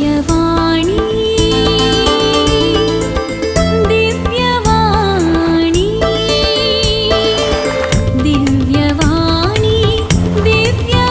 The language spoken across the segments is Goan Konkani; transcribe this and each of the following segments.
दिव्यवाणी, दिव्यवाणी, दिव्यवाणी, दिव्यवाणी.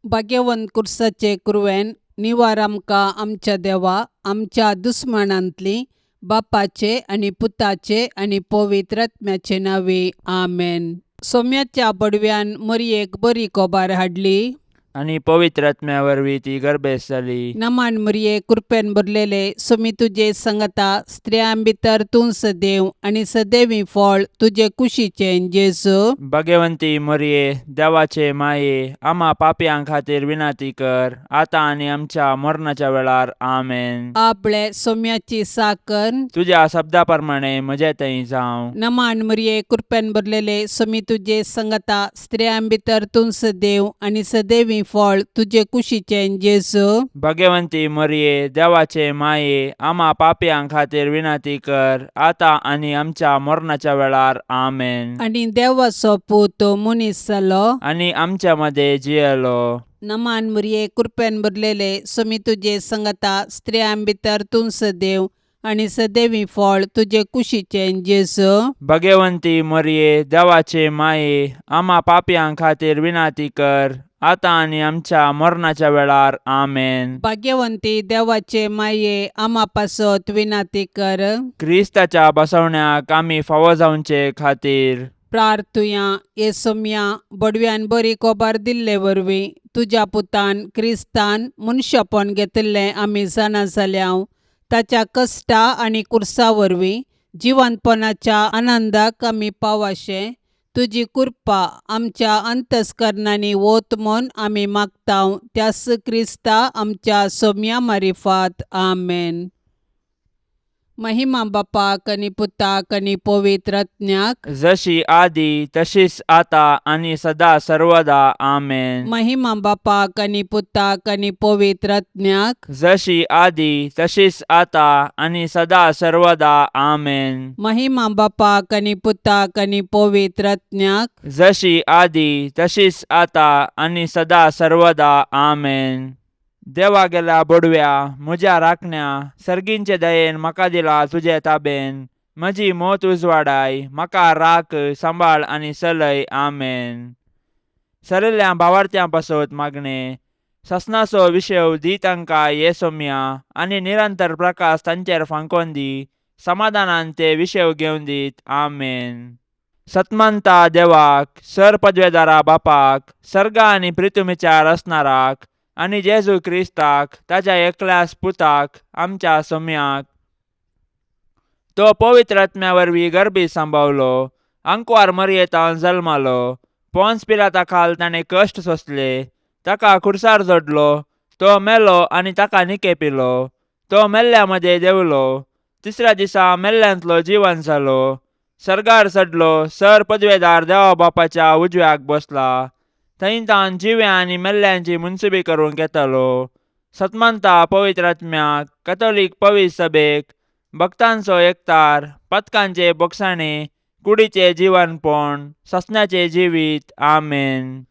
भाग्यवंत कुर्साचे कुरवेन निवार आमकां आमच्या देवा आमच्या दुस्मानांतली बापाचे आनी पुताचे आनी पवित्र आत्म्याचे नांवे आमेन. सोम्याच्या बडव्यान मरयेक बरी कोबार हाडली आनी पवित्र आत्म्या वरवीं ती गर्भेस्त जाली. नमान मरये, कृपेन भरलेले, सोमी तुजे संगता, स्त्रियां भितर तूं सदैव आनी सदैवी फळ तुजे कुशीचें जेजू. भगवंती मरये, देवाचे माये, आमा पापयां खातीर विनंती कर, आतां आनी आमच्या मरणाच्या वेळार. आमेन. आपले सोम्याची साकर. तुज्या शब्दा प्रमाणे म्हजे थंय जावं. नमान मरये, कृपेन भरलेले, सोमी तुजे संगता, स्त्रियां भितर तूं सदैव आनी सदैवी फळ तुजे कुशीचें जेजू. भगवंती मरये, देवाचे माये, आमा पापयां खातीर विनंती कर, आतां आनी आमच्या मरणाच्या वेळार. आमेन. आनी देवाचो पूत मनीस जालो आनी आमच्या मदें जियेलो. नमान मरये, कृपेन भरलेले, सोमी तुजे संगता, स्त्रियां भितर तूं सदैव आनी सदैवी फळ तुजे कुशीचें जेजू. भगवंती मरये, देवाचे माये, आमा पापयां खातीर विनंती कर, आतां आनी आमच्या मरणाच्या वेळार. आमेन. भाग्यवंती देवाचे माये, आमा पासत विनंती कर. क्रिस्ताच्या बसवण्याक आमी फावो जावचे खातीर प्रार्थुया. हे सोम्या, बडव्यान बरी कोबार दिल्ले वरवीं तुज्या पुतान क्रिस्तान मनशापण घेतिल्लें आमी जाणा जाल्या. ताच्या कश्टा आनी कुर्सा वरवीं जिवंतपणाच्या आनंदाक आमी पावाशें तुजी कृपा आमच्या अंतस्करणांनी वत म्हूण आमी मागता, त्यास क्रिस्ता आमच्या सोम्या मारिफात. आमेन. महिमा बापाक आनी पुताक आनी पवित्र आत्म्याक. जशी आदी तशीच आता आनी सदा सर्वदा. आमेन. महिमा बापाक आनी पुताक आनी पवित्र आत्म्याक. जशी आदी तशीच आता आनी सदा सर्वदा. आमेन. महिमा बापाक आनी पुताक आनी पवित्र आत्म्याक. जशी आदी तशीच आता आनी सदा सर्वदा. आमेन. देवा गेल्या बडव्या, म्हज्या राखण्या, सर्गींचे दयेन म्हाका दिला तुजे ताबेन. म्हजी मोत उजवाडाय, म्हाका राख, सांबाळ आनी चलय. आमेन. सरिल्ल्या भावार्थ्यां पासत मागणें. ससनाचो विशेव दी तांकां ये सोम्या आनी निरंतर प्रकाश तांचेर फांकोन दी. समाधानान ते विशेव घेवन दीत. आमेन. सतमंता देवाक, सर पदवेदारा बापाक, सर्गा आनी प्रितुमीच्या रचणाराक आनी जेजू क्रिस्ताक ताच्या एकल्याच पुताक, आमच्या सोम्याक, तो पवित्र आत्म्या वरवीं गर्भी सांबावलो, आंकवार मरयेतान जल्मालो, पोन्स पिलाता खाल ताणें कश्ट सोंसले, ताका खुर्सार जोडलो, तो मेलो आनी ताका निकेपिलो, तो मेल्ल्या मदें देंवलो, तिसऱ्या दिसा मेल्ल्यांतलो जिवन जालो, सर्गार चडलो, सर पदवेदार देवा बापाच्या उजव्याक बसला, थंय तावन जिव्या आनी मेल्ल्यांची मुनसुबी करूंक येतालो. सतमंता पवित्र आत्म्याक, कथोलीक पवित्र सभेक, भक्तांचो एकतार, पथकांचे बोगसाणे, कुडीचे जिवनपण, ससण्याचे जिवीत. आमेन.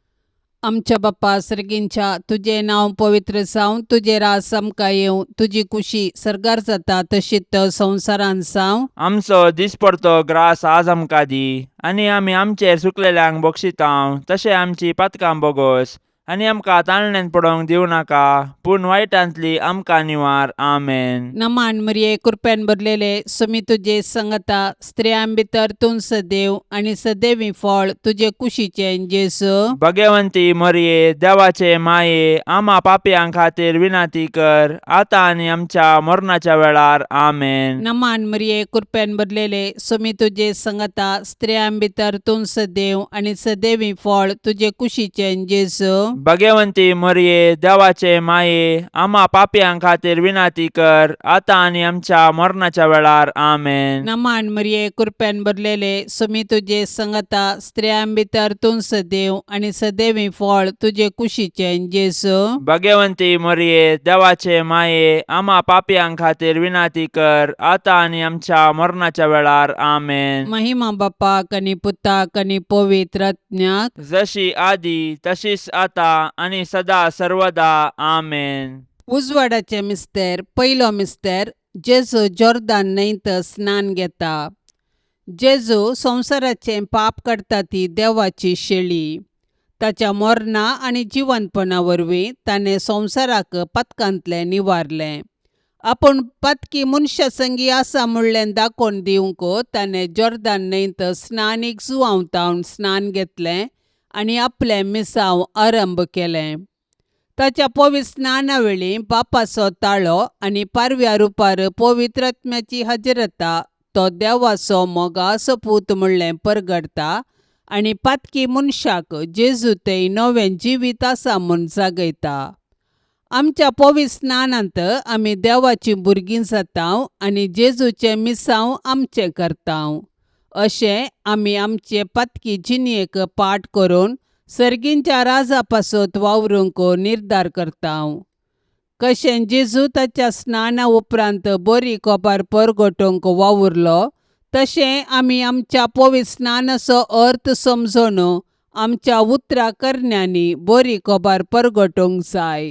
आमच्या बाप्पा सर्गींच्या, तुजें नांव पवित्र जावं, तुजें राज आमकां येवं, तुजी कुशी सर्गार जाता तशीच संवसारांत जावं. आमचो दिसपडतो ग्रास आज आमकां दी आनी आमी आमचेर चुकलेल्यांक बक्षितांव तशें आमची पातकां बोगोस आनी आमकां ताळण्यांत पडोवंक दिवं नाका, पूण वायटांतली आमकां निवार. आमेन. नमान मरिये, कृपेन भरलेले, सुमी तुजे संगता, स्त्रियां भितर तूं सदैव आनी सदैवी फळ तुजे कुशीचें जेजू. भगवंती मरिये, देवाचे माये, आमा पापयां खातीर विनंती कर, आतां आनी आमच्या मरणाच्या वेळार. आमेन. नमान मरिये, कृपेन भरलेले, सुमी तुजे संगता, स्त्रियां भितर तूं सदैव आनी सदैवी फळ तुजे कुशीचें जेजू. भगवंती मरिये, देवाचे माये, आमा पापयां खातीर विनंती कर, आतां आनी आमच्या मरणाच्या वेळार. आमेन. नमान मरिये, कृपेन भरलेले, सुमी तुजे संगता, स्त्रियां भितर तूं सदैव आनी सदैवी फळ तुजे कुशीचें जेजू. भगवंती मरिये, देवाचे माये, आमा पापयां खातीर विनंती कर, आतां आनी आमच्या मरणाच्या वेळार. आमेन. महिमा बापाक आनी पुताक आनी पवित्र आत्म्याक. जशी आदी तशीच आता आनी सदा सर्वदा आमेन. उजवाडाचें मिस्तेर. पयलो मिस्तेर. जेजू जोर्दान न्हंयत स्नान घेता. जेजू संवसाराचें पाप काडटा ती देवाची शेळी. ताच्या मरणा आनी जिवंतपणा वरवीं ताणें संवसाराक पातकांतलें निवारलें. आपूण पातकी मनशा संगी आसा म्हणलें दाखोवन दिवंक ताणें जोर्दान न्हंयत स्नानीक जुवांव स्नान घेतलें आनी आपलें मिसांव आरंभ केलें. ताच्या पवित्र स्नाना वेळी बापाचो ताळो आनी पारव्या रुपार पवित्र आत्म्याची हजरता तो देवाचो मोगाचो पूत म्हणलें परगडता आनी पातकी मनशाक जेजू थंय नवें जिवीत आसा म्हूण जागयता. आमच्या पवित्र स्नानांत आमी देवाचीं भुरगीं जाता आनी जेजूचें मिसांव आमचें करता. अशें आमी आमचे पातकी जिणेक पाठ करून सर्गींच्या राजा पासत वावरूंक निर्धार करता. कशें जेजू ताच्या स्नाना उपरांत बरी कोबार परगटूंक वावुरलो, तशें आमी आमच्या पवित्र स्नानाचो अर्थ समजून आमच्या उतरां करण्यांनी बरी कोबार परगटूंक जाय.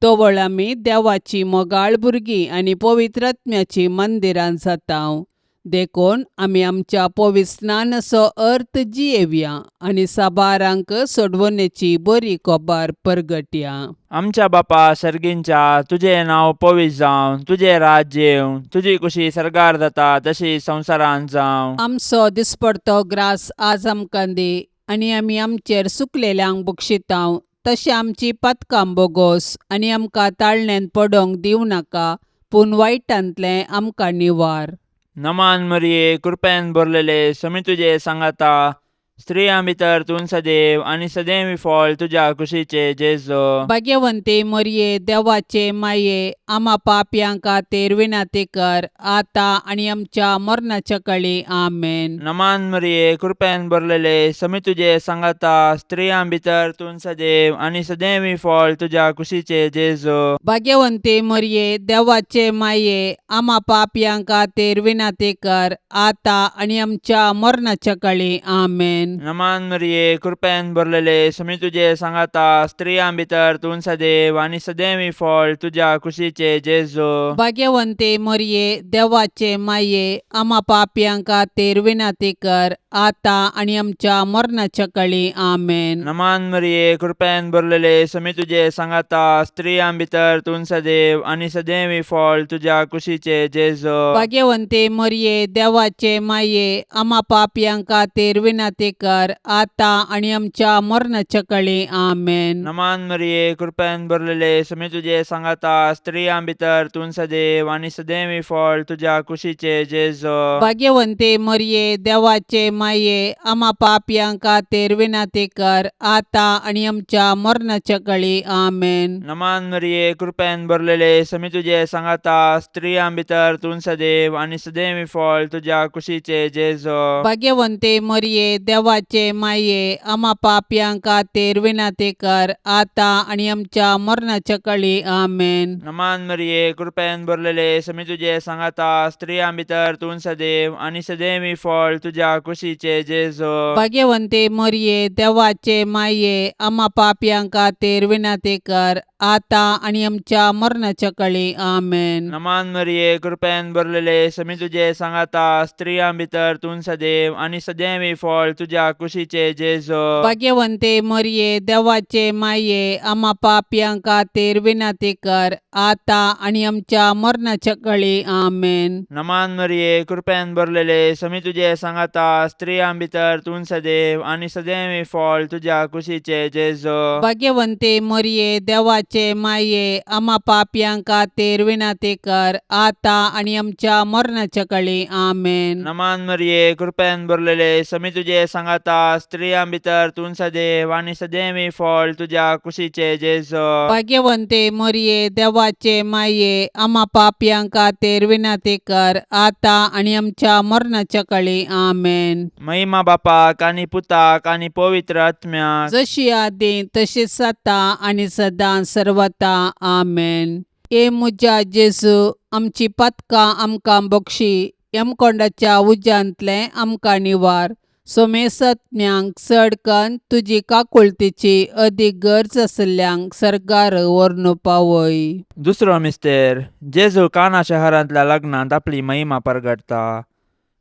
तवळ आमी देवाची मोगाळ भुरगीं आनी पवित्र आत्म्याचीं मंदिरां जाता. देखून आमी आमच्या पवित्र स्नानाचो अर्थ जियेवया आनी साबारांक सोडवणेची बरी कोबार परगटया. आमच्या बापा सर्गींच्या, तुजें नांव पवित्र जावं, तुजें राज्य येवं, तुजी कुशी सर्गार जाता तशी संवसारांत जावं. आमचो दिसपडतो ग्रास आज आमकां दी आनी आमी आमचेर सुकलेल्यांक बक्षितांव, तशें आमची पातकां बोगोस आनी आमकां ताळण्यांत पडोंक दिवं नाका, पूण वायटांतलें आमकां निवार. नमान मरिये, कृपेन भरलेले, समी तुजे सांगाता, स्त्रियां भितर तूं सदैव आनी सदैव फळ तुज्या कुशीचे जेजो. भाग्यवंती मरये, देवाचे माये, आमा पापयां खातीर विनंती कर, आतां आनी आमच्या मरणाच्या कळी. आमेन. नमान मरिये, कृपेन भरलेले, समी तुजे सांगाता, स्त्रियां भितर तूं सदैव आनी सदैव फळ तुज्या कुशीचे जेजो. भाग्यवंती मरये, देवाचे माये, आमा पापयां खातीर विनंती कर, आतां आनी आमच्या मरणाच्या कळी. आमेन. नमान मरिये, कृपेन भरलेले, समी तुजे सांगाता, स्त्रियां भितर तूं सदैव आनी सदैव फळ तुज्या कुशीचे जेजो. भाग्यवंती मरये, देवाचे माये, आमा पापयां खातीर विनंती कर, आतां आनी आमच्या मरणाच्या कळी. आमेन. नमान मरिये, कृपेन भरलेले, समी तुजे सांगाता, स्त्रियां भितर तूं सदैव आनी सदैव फळ तुज्या कुशीचे जेजो. भाग्यवंती मरये, देवाचे माये, आमा पापयां खातीर विनंती कर, आतां आनी आमच्या मरणाच्या कळी. आमेन. नमान मरिये, कृपेन भरलेले, समी तुजे सांगाता, स्त्रियां भितर तूं सदैव आनी सदैव फळ तुज्या कुशीचे जेजो. भाग्यवंती मरये, देवाचे माये, आमा पापयां खातीर विनंती कर, आतां आनी आमच्या मरणाच्या कळी. आमेन. नमान मरिये, कृपेन भरलेले, समी तुजे सांगाता, स्त्रियां भितर तूं सदैव आनी सदैव फळ तुज्या कुशीचे जेजो. भाग्यवंती मरये, देवाचे माये, आमा पापयां खातीर विनंती कर, आतां आनी आमच्या मरणाच्या कळी. आमेन. नमान मरिये, कृपेन भरलेले, समी तुजे सांगाता, स्त्रियां भितर तूं सदैव आनी सदैव फळ तुज्या कुशीचे जेजो. भाग्यवंती मरये, देवाचे माये, आमा पापयां खातीर विनंती कर, आतां आनी आमच्या मरणाच्या कळी. आमेन. नमान मरिये, कृपेन भरलेले, समी तुजे सांगाता, स्त्रियां भितर तूं सदैव आनी सदैव फळ तुज्या कुशीचे जेजो. भाग्यवंती मरये, देवाचे माये, आमा पापयां खातीर विनंती कर, आतां आनी आमच्या मरणाच्या कळी. आमेन. नमान मरिये, कृपेन भरलेले, समी तुजे सांगाता, स्त्रियां भितर तूं सदैव आनी सदैव फळ तुज्या कुशीचे जेजो. भाग्यवंती मरये, देवाचे माये, आमा पापयां खातीर विनंती कर, आतां आनी आमच्या मरणाच्या कळी. आमेन. नमान मरिये, कृपेन भरलेले, समी तुजे सांगाता, स्त्रियां भितर तूं सदैव आनी सदैव फळ तुज्या कुशीचे जेजो. भाग्यवंती मरये, देवाचे माये, आमा पापयां खातीर विनंती कर, आतां आनी आमच्या मरणाच्या कळी. आमेन. महिमा बापाक आनी पुताक आनी पवित्र आत्म्याक, जशी आदी तशीच आतां आनी सदां सर्वता. आमेन. ए म्हज्या जेजू, आमची पातकां आमकां बक्षी, यमकोंडाच्या उज्यांतलें आमकां निवार. सोमेसत्म्यांक चड कन्न तुजी काकुळतीची अदीक गरज आशिल्ल्यांक सर्गार व्हरून पावय. दुसरो मिस्तेर. जेजू काना शहरांतल्या लग्नांत आपली महिमा परगटता.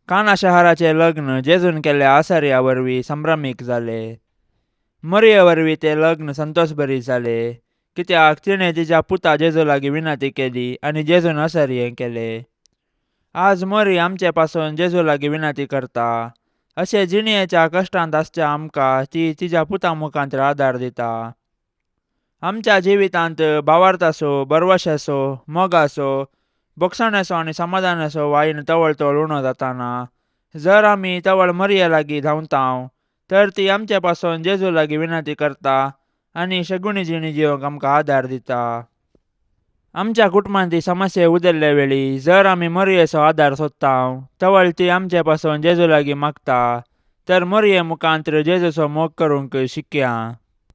काना शहराचें लग्न जेजून केल्ल्या आसर्या वरवीं संभ्रमीक जालें. मरये वरवीं तें लग्न संतोशभरीत जालें, कित्याक तिणें तिच्या पुता जेजू लागीं विनंती केली आनी जेजून असर्यें केलें. आज मरी आमचे पासून जेजू लागीं विनंती करता. अशें जिणयेच्या कश्टांत आसच्या आमकां ती तिच्या पुता मुखांत आदार दिता. आमच्या जिवितांत भावार्थाचो, भरवशाचो, मोगाचो, भोगसण्याचो आनी समाधानाचो वायन तवळ तवळ उणो जाताना जर आमी तवळ मरये लागीं धांवतांव तर ती आमचे पासून जेजू लागीं विनंती करता आनी शगुणी जिणी जिवंक आमकां आदार दिता. आमच्या कुटुंबांत समस्या उदरले वेळी जर आमी मरयेचो आदार सोदतांव तवळ ती आमचे पासून जेजू लागीं मागता. तर मरये मुखांत जेजूचो मोग करूंक शिकया.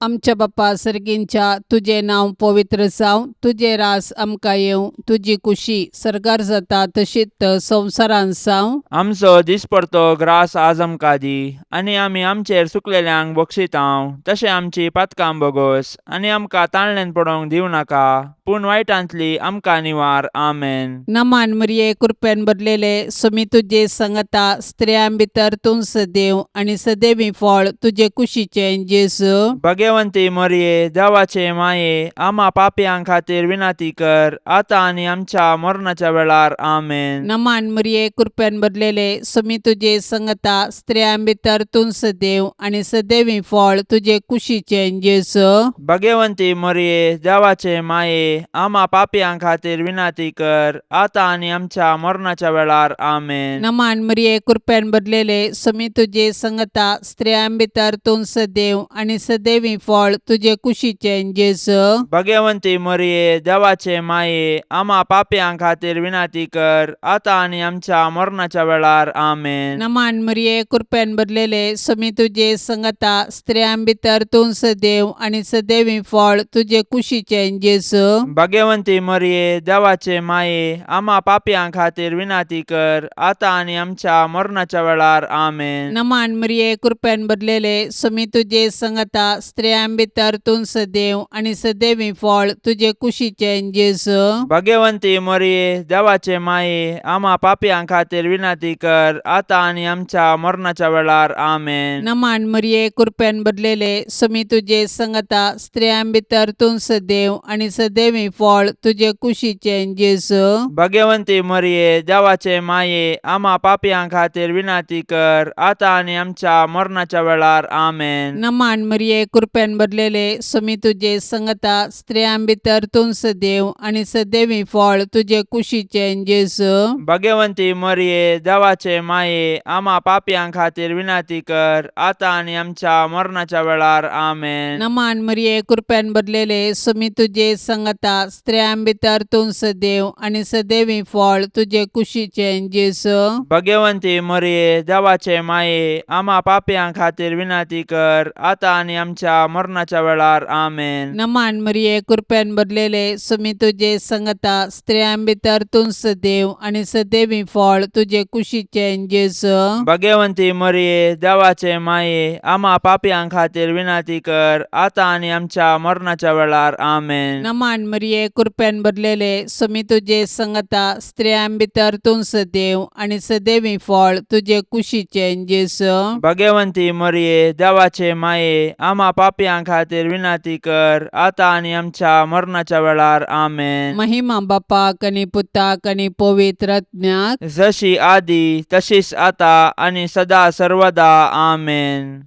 आमच्या बापा सर्गींच्या, तुजें नांव पवित्र जावं, तुजें रास आमकां येवं, तुजी कुशी सर्गार जाता तशीच संवसारांत जावं. आमचो दिसपडतो ग्रास आज आमकां दी आनी आमी आमचेर चुकलेल्यांक बक्षितांव तशें आमची पातकां बोगोस आनी आमकां ताणल्यान पडोवंक दिवं नाका, पूण वायटांतली आमकां निवार. आमेन. नमान मरिये, कृपेन भरलेले, सुमी तुजे संगता, स्त्रियां भितर तूं सदैव आनी सदैवी फळ तुजे कुशीचें जेजू. भगवंती मरये, देवाचे माये, आमा पापयां खातीर विनंती कर, आतां आनी आमच्या मरणाच्या वेळार. आमेन. नमान मरिये, कृपेन भरलेले, सुमी तुजे संगता, स्त्रियां भितर तूं सदैव आनी सदैवी फळ तुजे कुशीचें जेजू. भगवंती मरये, देवाचे माये, आमा पापयां खातीर विनंती कर, आतां आनी आमच्या मरणाच्या वेळार. आमेन. नमान मरिये, कृपेन भरलेले, सुमी तुजे संगता, स्त्रियां भितर तूं सदैव आनी सदैवी फळ तुजे कुशीचें जेजू. भगवंती मरये, देवाचे माये, आमा पापयां खातीर विनंती कर, आतां आनी आमच्या मरणाच्या वेळार. आमेन. नमान मरिये, कृपेन भरलेले, सुमी तुजे संगता, स्त्रियां भितर तूं सदैव आनी सदैवी फळ तुजे कुशीचें जेजू. भगवंती मरये, देवाचे माये, आमा पापयां खातीर विनंती कर, आतां आनी आमच्या मरणाच्या वेळार. आमेन. नमान मरिये, कृपेन भरलेले, सुमी तुजे संगता, स्त्रियां भितर तूं सदैव आनी सदैवी फळ तुजे कुशीचें जेजू. भगवंती मरये, देवाचे माये, आमा पापयां खातीर विनंती कर, आतां आनी आमच्या मरणाच्या वेळार. आमेन. नमान मरिये, कृपेन भरलेले, सुमी तुजे संगता, स्त्रियां भितर तूं सदैव आनी सदैवी फळ तुजे कुशीचें जेजू. भगवंती मरये, देवाचे माये, आमा पापयां खातीर विनंती कर, आतां आनी आमच्या मरणाच्या वेळार. आमेन. नमान मरिये, कृपेन भरलेले, सुमी तुजे संगता, स्त्रियां भितर तूं सदैव आनी सदैवी फळ तुजे कुशीचें जेजू. भगवंती मरये, देवाचे माये, आमा पापयां खातीर विनंती कर, आतां आनी आमच्या मरणाच्या वेळार. आमेन. नमान मरिये, कृपेन भरलेले, सुमी तुजे संगता, स्त्रियां भितर तूं सदैव आनी सदैवी फळ तुजे कुशीचें जेजू. भगवंती मरये, देवाचे माये, आमा पापयां खातीर विनंती कर, आतां आनी आमच्या मरणाच्या वेळार. आमेन. नमान मरिये, कृपेन भरलेले, सुमी तुजे संगता, स्त्रियां भितर तूं सदैव आनी सदैवी फळ तुजे कुशीचें जेजू. भगवंती मरये, देवाचे माये, आमा पापयां खातीर विनंती कर, आतां आनी आमच्या मरणाच्या वेळार. आमेन. नमान मरिये, कृपेन भरलेले, सुमी तुजे संगता, स्त्रियां भितर तूं सदैव आनी सदैवी फळ तुजे कुशीचें जेजू. भगवंती मरये, देवाचे माये, आमा पापयां खातीर विनंती कर, आतां आनी आमच्या मरणाच्या वेळार. आमेन. महिमा बापाक आनी पुताक आनी पवित्र आत्म्याक. जशी आदी तशीच आता आनी सदा सर्वदा. आमेन.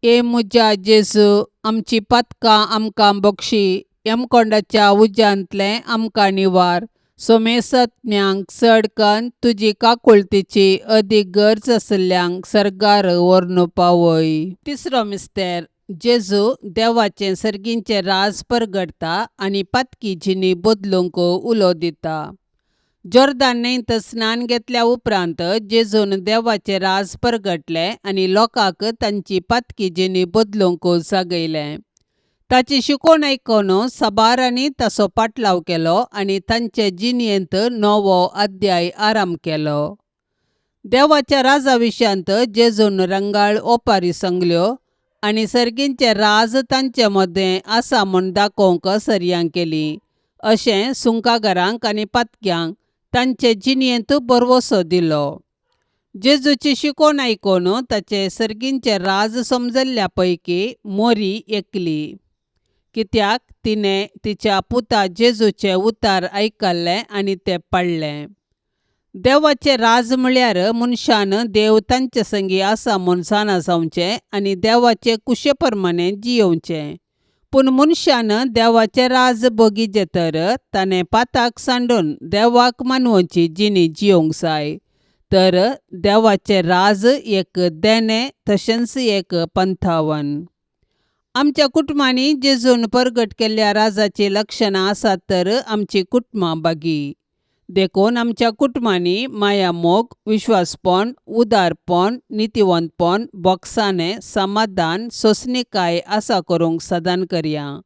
ए म्हज्या जेजू, आमची पातकां आमकां बक्षी, यमकोंडाच्या उज्यांतलें आमकां निवार, सोमेसत्म्यांक चड कन्न तुजी काकुळतीची अदीक गरज आशिल्ल्यांक सर्गार व्हरून पावय. तिसरो मिस्तेर. जेजू देवाचें सर्गींचें राज परगटता आनी पातकी जिणी बदलूंक उलो दिता. जोर्दान न्हंयत स्नान घेतल्या उपरांत जेजून देवाचें राज परगटलें आनी लोकांक तांची पातकी जिणी बदलूंक जागयलें. ताची शिकवण आयकून साबारांनी ताचो पाटलाव केलो आनी तांचे जिणेंत नवो अध्याय आरंभ केलो. देवाच्या राजा विशयांत जेजून रंगाळ ओपारी सांगल्यो आनी सर्गींचें राज तांचे मदें आसा म्हूण दाखोवंक सरयां केली. अशें सुंकागारांक आनी पातक्यांक तांचे जिणेंत भरवंसो दिलो. जेजूची शिकवण आयकून ताचें सर्गींचें राज समजल्ल्या पैकी मोरी एकली. कित्याक तिणें तिच्या पुता जेजूचें उतार आयकल्लें आनी तें पाळ्ळें. देवाचें राज म्हळ्यार मनशान देव तांचे संगी आसा म्हूण जाणा जावचें आनी देवाचे कुशे प्रमाणें जियोवचें. पूण मनशान देवाचें राज बगीचें तर ताणें पाताक सांडून देवाक मानवची जिणी जियोवंक जाय. तर देवाचें राज एक देणें तशेंच एक पंथावन. आमच्या कुटुंबांनी जेजून परगट केल्ल्या राजाचीं लक्षणां आसात तर आमचीं कुटुंबां बागी. देखून आमच्या कुटुंबांनी मायामोग, विश्वासपण, उदारपण, नितीवंतपण, बोगसाणें, समाधान, सोंसणीकाय आसा करूंक सदान करया.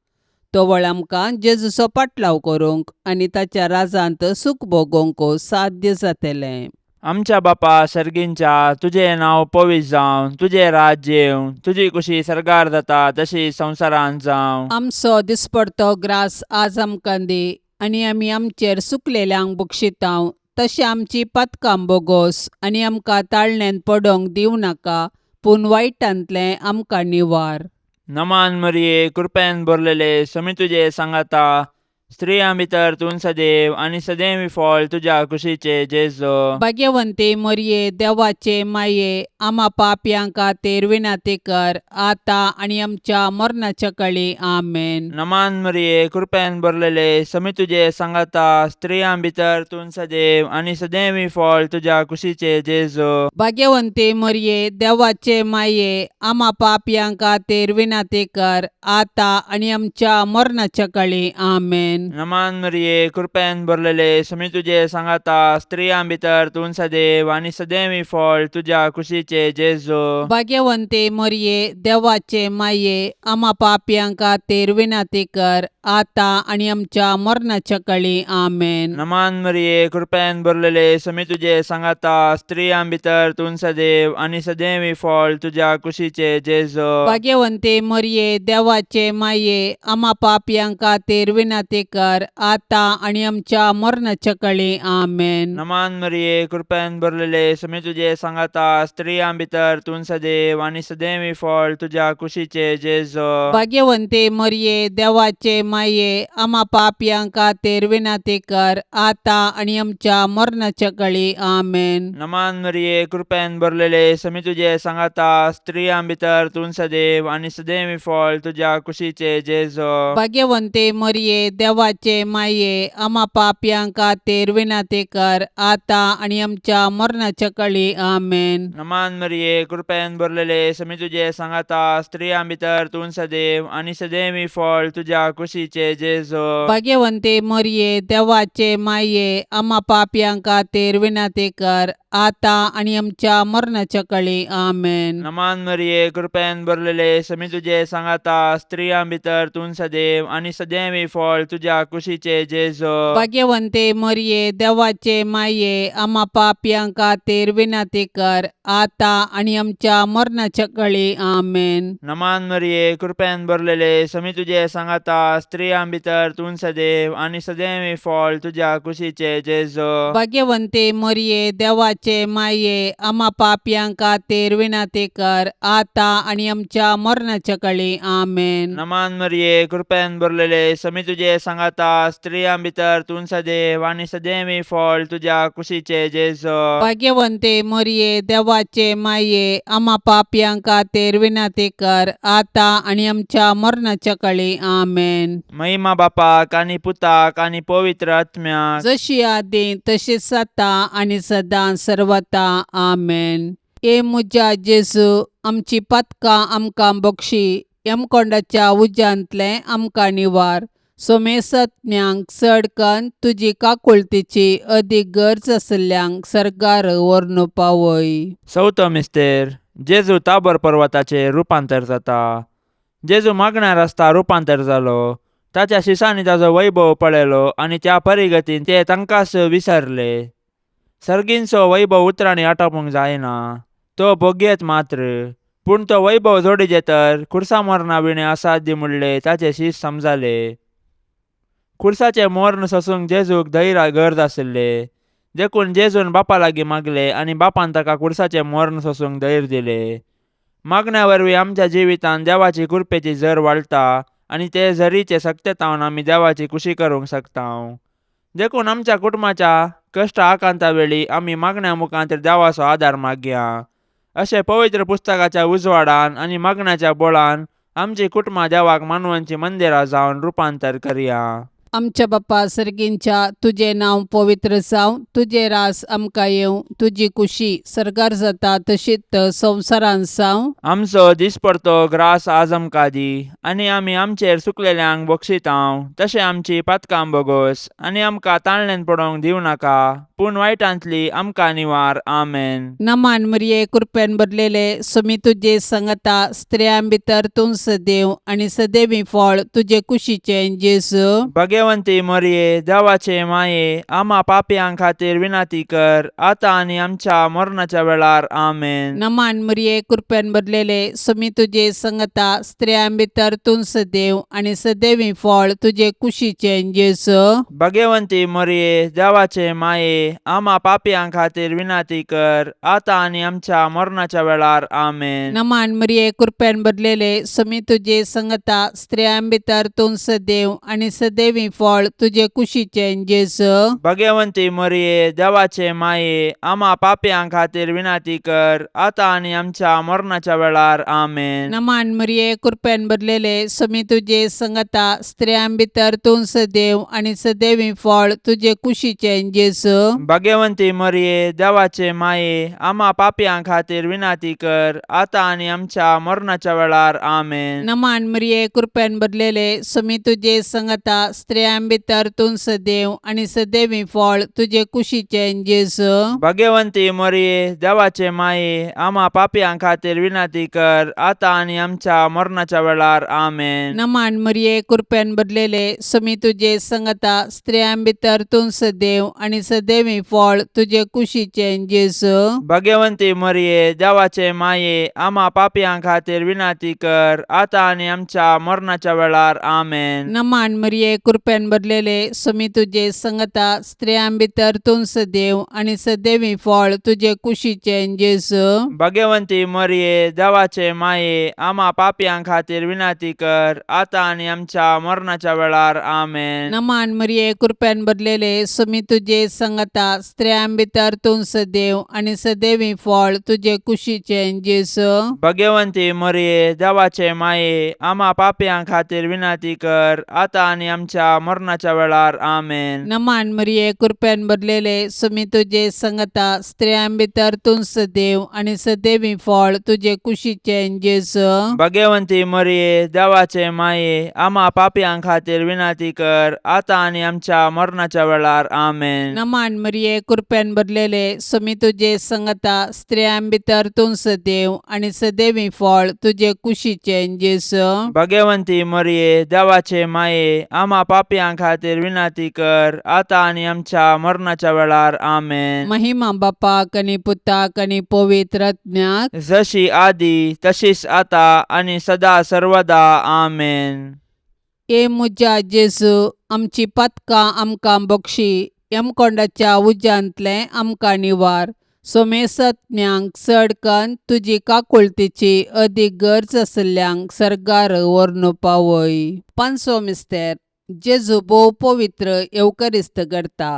तवळ आमकां जेजूचो पाटलाव करूंक आनी ताच्या राजांत सूख भोगोवंक साध्य जातलें. आमच्या बापा सर्गींच्या, तुजें नांव पवित्र जावं, तुजें राज्य येवं, तुजी कुशी सर्गार जाता तशी संवसारांत जावं. आमचो दिसपडतो ग्रास आज आमकां दी आनी आमी आमचेर सुकलेल्यांक बक्षितांव तशें आमची पातकां बोगोस आनी आमकां ताळण्यांत पडोवंक दिवं नाका पूण वायटांतलें आमकां निवार. नमान मरिये, कृपेन भरलेले, समी तुजे सांगाता, स्त्रियां भितर तूं सदैव आनी सदैव फळ तुज्या कुशीचे जेजो. भाग्यवंती मोरये, देवाचे माये, आमा पापयां खातीर विनंती कर आतां आनी आमच्या मरणाच्या कळी. आमेन. नमान मरिये, कृपेन भरलेले, समी तुजे सांगाता, स्त्रियां भितर तूं सदैव आनी सदैव फळ तुज्या कुशीचे जेजो. भाग्यवंती मोरये, देवाचे माये, आमा पापयां खातीर विनंती कर आतां आनी आमच्या मरणाच्या कळी. आमेन. नमान मरिये, कृपेन भरलेले, समी तुजे सांगाता, स्त्रियां भितर तूं सदैव आनी सदैव फळ तुज्या कुशीचे जेजो. भाग्यवंती मोरये, देवाचे माये, आमा पापयां खातीर विनंती कर आतां आनी आमच्या मरणाच्या कळी. आमेन. नमान मरिये, कृपेन भरलेले, समी तुजे सांगाता, स्त्रियां भितर तूं सदैव आनी सदैव फळ तुज्या कुशीचे जेजो. भाग्यवंती मोरये, देवाचे माये, आमा पापयां खातीर विनंती कर आतां आनी आमच्या मरणाच्या कळी. आमेन. नमान मरिये, कृपेन भरलेले, समी तुजे सांगाता, स्त्रियां भितर तूं सदैव आनी सदैव फळ तुज्या कुशीचे जेजो. भाग्यवंती मोरये, देवाचे माये, आमा पापयां खातीर विनंती कर आतां आनी आमच्या मरणाच्या कळी. आमेन. नमान मरिये, कृपेन भरलेले, समी तुजे सांगाता, स्त्रियां भितर तूं सदैव आनी सदैव फळ तुज्या कुशीचे जेजो. भाग्यवंती मोरये, देवाचे माये, आमा पापयां खातीर विनंती कर आतां आनी आमच्या मरणाच्या कळी. आमेन. नमान मरिये, कृपेन भरलेले, समी तुजे सांगाता, स्त्रियां भितर तूं सदैव आनी सदैव फळ तुज्या कुशीचे जेजो. भाग्यवंती मोरये, देवाचे माये, आमा पापयां खातीर विनंती कर आतां आनी आमच्या मरणाच्या कळी. आमेन. नमान मरिये, कृपेन भरलेले, समी तुजे सांगाता, स्त्रियां भितर तूं सदैव आनी सदैव फळ तुज्या कुशीचे जेजो. भाग्यवंती मोरये, देवाचे माये, आमा पापयां खातीर विनंती कर आतां आनी आमच्या मरणाच्या कळी. आमेन. नमान मरिये, कृपेन भरलेले, समी तुजे सांगाता, स्त्रियां भितर तूं सदैव आनी सदैव फळ तुज्या कुशीचे जेजो. भाग्यवंती मोरये, देवाचे माये, आमा पापयां खातीर विनंती कर आतां आनी आमच्या मरणाच्या कळी. आमेन. नमान मरिये, कृपेन भरलेले, समी तुजे सांगाता, स्त्रियां भितर तूं सदैव आनी सदैव फळ तुज्या कुशीचे जेजो. भाग्यवंती मोरये, देवाचे माये, आमा पापयां खातीर विनंती कर आतां आनी आमच्या मरणाच्या कळी. आमेन. महिमा बापाक आनी पुताक आनी पवित्र आत्म्याक, जशी आदी तशीच आतां आनी सदां सर्वता. आमेन. ए म्हज्या जेजू, आमची पातकां आमकां बक्षी, यमकोंडाच्या उज्यांतलें आमकां निवार, सोमेसत्म्यांक चड कन्न तुजी काकुळतीची अदीक गरज आशिल्ल्यांक सर्गार व्हरून पावय. चवथो मिस्तेर, जेजू ताबर पर्वताचेर रुपांतर जाता. जेजू मागण्यार आसता रुपांतर जालो. ताच्या शिसांनी ताजो वैभव पळयलो आनी त्या परिगतीन ते तांकांच विसरले. सर्गींचो वैभव उतरांनी आटापूंक जायना, तो भोगयेत मात्र. पूण तो वैभव जोडीजे तर खुर्सा मरणा विणे असाध्य म्हणले ताचे शीस समजाले. खुर्साचें मर्ण सोसूंक जेजूक धैर्य गरज आशिल्ले, देखून जेजून बापा लागीं मागले आनी बापान ताका खुर्साचें मर्ण सोसूंक धैर्य दिले. मागण्या वरवीं आमच्या जिवितांत देवाची कृपेची झर वाडटा आनी ते झरीचे सक्तेतावन आमी देवाची खुशी करूंक शकता. देखून आमच्या कुटुंबाच्या कश्ट आकांता वेळी आमी मागण्या मुखांत देवाचो आदार मागया. अशें पवित्र पुस्तकाच्या उजवाडान आनी मागण्याच्या बळान आमची कुटुंबां देवाक मानवांची मंदिरां जावन रुपांतर करया. आमच्या बाप्पा सर्गींच्या, तुजें नांव पवित्र जावं, तुजें रास आमकां येवं, तुजी कुशी सर्गार जाता तशीच संवसारांत जावं. आमचो दिसपडतो ग्रास आज आमकां दी आनी आमी आमचेर सुकलेल्यांक बक्षितांव तशें आमची पातकां बोगोस आनी आमकां ताणल्यान पडोवंक दिवं नाका, पूण वायटांतली आमकां निवार. आमेन. नमान मरिये, कृपेन भरलेले, सुमी तुजे संगता, स्त्रियां भितर तूं सदैव आनी सदैवी फळ तुजे कुशीचें जेजू. भगवंती मरिये, देवाचे माये, आमा पापयां खातीर विनंती कर, आतां आनी आमच्या मरणाच्या वेळार. आमेन. नमान मरिये, कृपेन भरलेले, सुमी तुजे संगता, स्त्रियां भितर तूं सदैव आनी सदैवी फळ तुजे कुशीचें जेजू. भगवंती मरिये, देवाचे माये, आमा पापयां खातीर विनंती कर, आतां आनी आमच्या मरणाच्या वेळार. आमेन. नमान मरिये, कृपेन भरलेले, सुमी तुजे संगता, स्त्रियां भितर तूं सदैव आनी सदैवी फळ तुजे कुशीचें जेजू. भगवंती मरिये, देवाचे माये, आमा पापयां खातीर विनंती कर, आतां आनी आमच्या मरणाच्या वेळार. आमेन. नमान मरिये, कृपेन भरलेले, सुमी तुजे संगता, स्त्रियां भितर तूं सदैव आनी सदैवी फळ तुजे कुशीचें जेजू. भगवंती मरिये, देवाचे माये, आमा पापयां खातीर विनंती कर, आतां आनी आमच्या मरणाच्या वेळार. आमेन. नमान मरिये, कृपेन भरलेले, सुमी तुजे संगता, स्त्रियां भितर तूं सदैव आनी सदैवी फळ तुजे कुशीचें जेजू. भगवंती मरिये, देवाचे माये, आमा पापयां खातीर विनंती कर, आतां आनी आमच्या मरणाच्या वेळार. आमेन. नमान मरिये, कृपेन भरलेले, सुमी तुजे संगता, स्त्रियां भितर तूं सदैव आनी सदैवी फळ तुजे कुशीचें जेजू. भगवंती मरिये, देवाचे माये, आमा पापयां खातीर विनंती कर, आतां आनी आमच्या मरणाच्या वेळार. आमेन. नमान मरिये, कृपेन भरलेले, सुमी तुजे संगता, स्त्रियां भितर तूं सदैव आनी सदैवी फळ तुजे कुशीचें जेजू. भगवंती मरिये, देवाचे माये, आमा पापयां खातीर विनंती कर, आतां आनी आमच्या मरणाच्या वेळार. आमेन. नमान मरिये, कृपेन भरलेले, सुमी तुजे संगता, स्त्रियां भितर तूं सदैव आनी सदैवी फळ तुजे कुशीचें जेजू. भगवंती मरिये, देवाचे माये, आमा पापयां खातीर विनंती कर, आतां आनी आमच्या मरणाच्या वेळार. आमेन. नमान मरिये, कृपेन भरलेले, सुमी तुजे संगता, स्त्रियां भितर तूं सदैव आनी सदैवी फळ तुजे कुशीचें जेजू. भगवंती मरिये, देवाचे माये, आमा पापयां खातीर विनंती कर, आतां आनी आमच्या मरणाच्या वेळार. आमेन. नमान मरिये, कृपेन भरलेले, सुमी तुजे संगता, स्त्रियां भितर तूं सदैव आनी सदैवी फळ तुजे कुशीचें जेजू. भगवंती मरिये, देवाचे माये, आमा पापयां खातीर विनंती कर, आतां आनी आमच्या मरणाच्या वेळार. आमेन. महिमा बापाक आनी पुताक आनी पवित्र आत्म्याक, जशी आदी तशीच आता आनी सदा सर्वदा. आमेन. ए म्हज्या जेजू, आमची पातकां आमकां बक्षी, यमकोंडाच्या उज्यांतलें आमकां निवार, सोमेसत्म्यांक चड कन्न तुजी काकुळतीची अदीक गरज आशिल्ल्यांक सर्गार व्हरून पावय. पांचवो मिस्तेर, जेजू भोव पवित्र येवकरिस्त करता.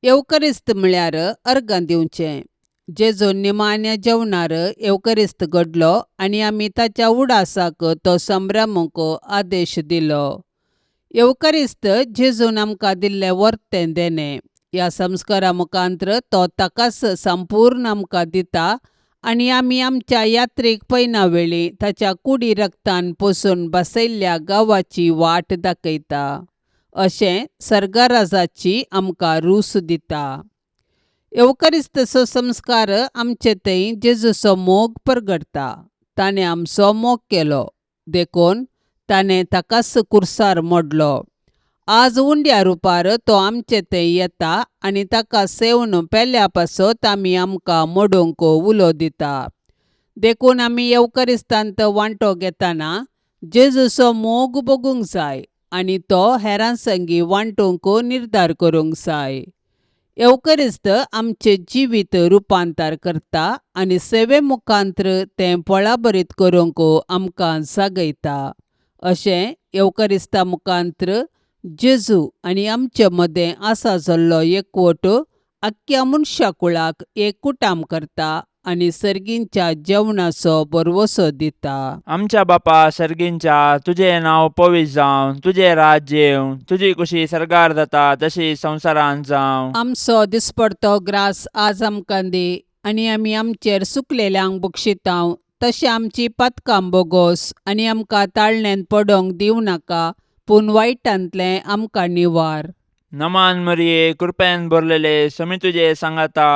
येवकरिस्त म्हळ्यार अर्गां दिवचें. जेजू निमाण्या जेवणार येवकरिस्त घडलो आनी आमी ताच्या उडासाक तो संभ्रमूंक आदेश दिलो. येवकरिस्त जेजून आमकां दिल्लें वर्तें देणें. ह्या संस्कारा मुखांत्र तो ताकाच संपूर्ण आमकां दिता आनी आमी आमच्या यात्रेक पयना वेळी ताच्या कुडी रक्तान पोसून बसयल्ल्या गांवाची वाट दाखयता. अशें सर्गराजाची आमकां रूस दिता. येवकरिस्तचो संस्कार आमचे थंय जेजूचो मोग परगटता. ताणें आमचो मोग केलो देखून ताणें ताकाच कुर्सार मोडलो. आज उंड्या रुपार तो आमचे थंय येता आनी ताका सेवन पेल्या पासत आमी आमकां मोडूंक उलो दिता. देखून आमी येवकरिस्तांत वांटो घेतना जेजूचो मोग भोगूंक जाय आनी तो हेरां संगी वांटूंक निर्धार करूंक जाय. येवकरिस्त आमचें जिवीत रुपांतर करता आनी सेवे मुखांत्र तें फळाभरीत करूंक आमकां जागयता. अशें येवकरिस्ता मुखांत्र जेजू आनी आमचे मदें आसा जाल्लो एकवट आख्ख्या मनशा कुळाक एक कुटाम करता आनी सर्गींच्या जेवणाचो भरवंसो दिता. आमच्या बापा सर्गींच्या, तुजें नांव पवित्र जावं, तुजें राज्य येवं, तुजी कुशी सर्गार जाता तशी संवसारांत जावं. आमचो दिसपडतो ग्रास आज आमकां दी आनी आमी आमचेर सुकलेल्यांक बक्षितांव तशें आमची पातकां बोगोस आनी आमकां ताळण्यांत पडोंक दिवं नाका पूण वायटांतलें आमकां निवार. नमान मरिये, कृपेन भरलेले, समी तुजे सांगाता,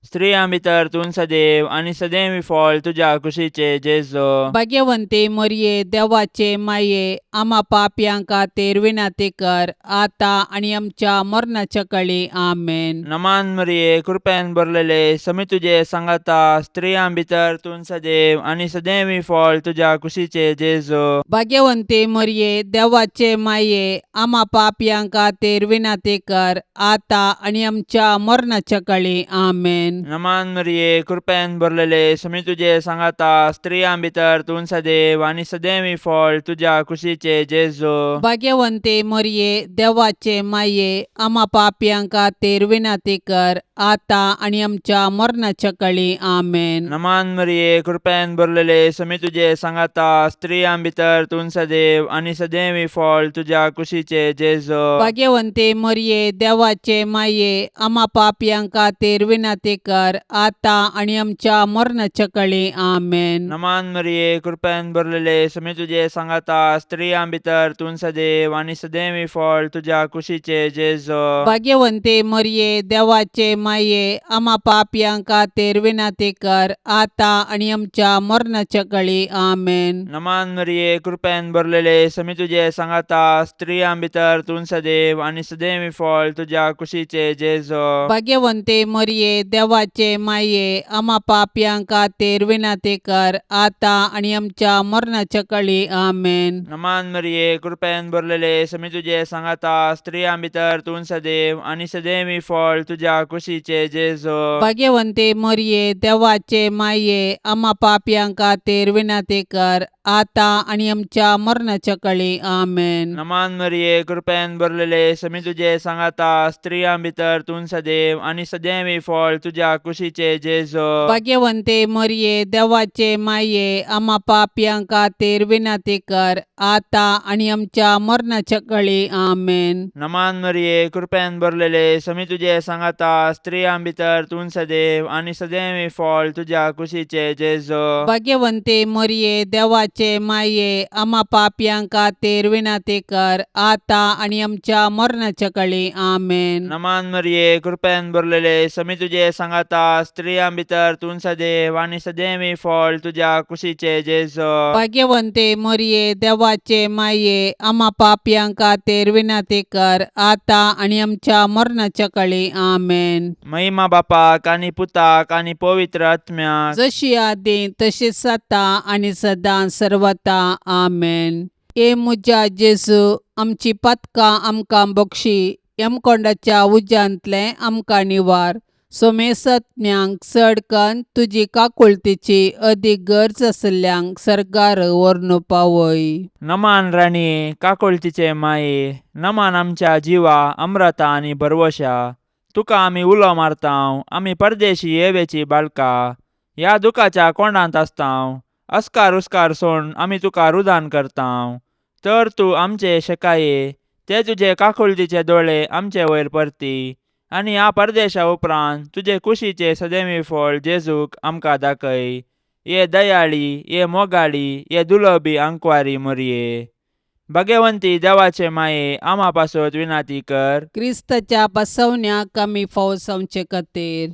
स्त्रियां भितर तूं सदैव आनी सदैव फळ तुज्या कुशीचे जेजू. भाग्यवंती मरये, देवाचे माये, आमा पापयां खातीर विनंती कर आतां आनी आमच्या मरणाच्या कळी. आमेन. नमान मरिये, कृपेन भरलेले, समी तुजे सांगाता, स्त्रियां भितर तूं सदैव आनी सदैव फळ तुज्या कुशीचे जेजू. भाग्यवंती मरये, देवाचे माये, आमा पापयां खातीर विनंती कर आतां आनी आमच्या मरणाच्या कळी. आमेन. नमान मरिये, कृपेन भरलेले, समी तुजे सांगाता, स्त्रियां भितर तूं सदैव आनी सदैव फळ तुज्या कुशीचे जेजू. भाग्यवंती मरये, देवाचे माये, आमा पापयां खातीर विनंती कर आतां आनी आमच्या मरणाच्या कळी. आमेन. नमान मरिये, कृपेन भरलेले, समी तुजे सांगाता, स्त्रियां भितर तूं सदैव आनी सदैव फळ तुज्या कुशीचे जेजू. भाग्यवंती मरये, देवाचे माये, आमा पापयां खातीर विनंती कर आतां आनी आमच्या मरणाच्या कळी. आमेन. नमान मरिये, कृपेन भरलेले, समी तुजे सांगाता, स्त्रियां भितर तूं सदैव आनी सदैव फळ तुज्या कुशीचे जेजू. भाग्यवंती मरये, देवाचे माये, आमा पापयां खातीर विनंती कर आतां आनी आमच्या मरणाच्या कळी. आमेन. नमान मरिये, कृपेन भरलेले, समी तुजे सांगाता, स्त्रियां भितर तूं सदैव आनी सदैव फळ तुज्या कुशीचे जेजू. भाग्यवंती मरये, देवाचे माये, आमा पापयां खातीर विनंती कर आतां आनी आमच्या मरणाच्या कळी. आमेन. नमान मरिये, कृपेन भरलेले, समी तुजे सांगाता, स्त्रियां भितर तूं सदैव आनी सदैव फळ तुज्या कुशीचे जेजू. भाग्यवंती मरये, देवाचे माये, आमा पापयां खातीर विनंती कर आतां आनी आमच्या मरणाच्या कळी. आमेन. नमान मरिये, कृपेन भरलेले, समी तुजे सांगाता, स्त्रियां भितर तूं सदैव आनी सदैव फळ तुज्या कुशीचे जेजू. भाग्यवंती मरये, देवाचे माये, आमा पापयां खातीर विनंती कर आतां आनी आमच्या मरणाच्या कळी. आमेन. नमान मरिये, कृपेन भरलेले, समी तुजे सांगाता, स्त्रियां भितर तूं सदैव आनी सदैव फळ तुज्या कुशीचे जेजू. भाग्यवंती मरये, देवाचे माये, आमा पापयां खातीर विनंती कर आतां आनी आमच्या मरणाच्या कळी. आमेन. नमान मरिये, कृपेन भरलेले, समी तुजे सांगाता, स्त्रियां भितर तूं सदैव आनी सदैव फळ तुज्या कुशीचे जेजू. भाग्यवंती मरये, देवाचे माये, आमा पापयां खातीर विनंती कर आतां आनी आमच्या मरणाच्या कळी. आमेन. महिमा बापाक आनी पुताक आनी पवित्र आत्म्याक, जशी आदी तशीच आतां आनी सदां सर्वता. आमेन. ए म्हज्या जेजू, आमची पातकां आमकां बक्षी, यमकोंडाच्या उज्यांतलें आमकां निवार, सोमेसत्म्यांक चड कन्न तुजी काकुळतीची अदीक गरज आशिल्ल्यांक सर्गार व्हरून पावय. नमान राणये, काकुळतीचे माये, नमान आमच्या जिवा अम्रता आनी भरवशा, तुका आमी उलो मारतांव, आमी परदेशी येवेची बाळका, ह्या दुखाच्या कोंडांत आसतांव, अस्कार उस्कार सोड आमी तुका रुदान करतांव, तर तूं आमचे शेकाये, ते तुजे काकुळतीचे दोळे आमचे वयर परती आनी ह्या परदेशा उपरांत तुजे कुशीचे सदैवी फळ जेजूक आमकां दाखय. ये दयाळी, ये मोगाळी, ये दुलबी आंकवारी मोरये, भाग्यवंती देवाचे माये, आमा पासत विनाती कर. क्रिस्ताच्या बसवण्याक आमी फावो जावचे खातीर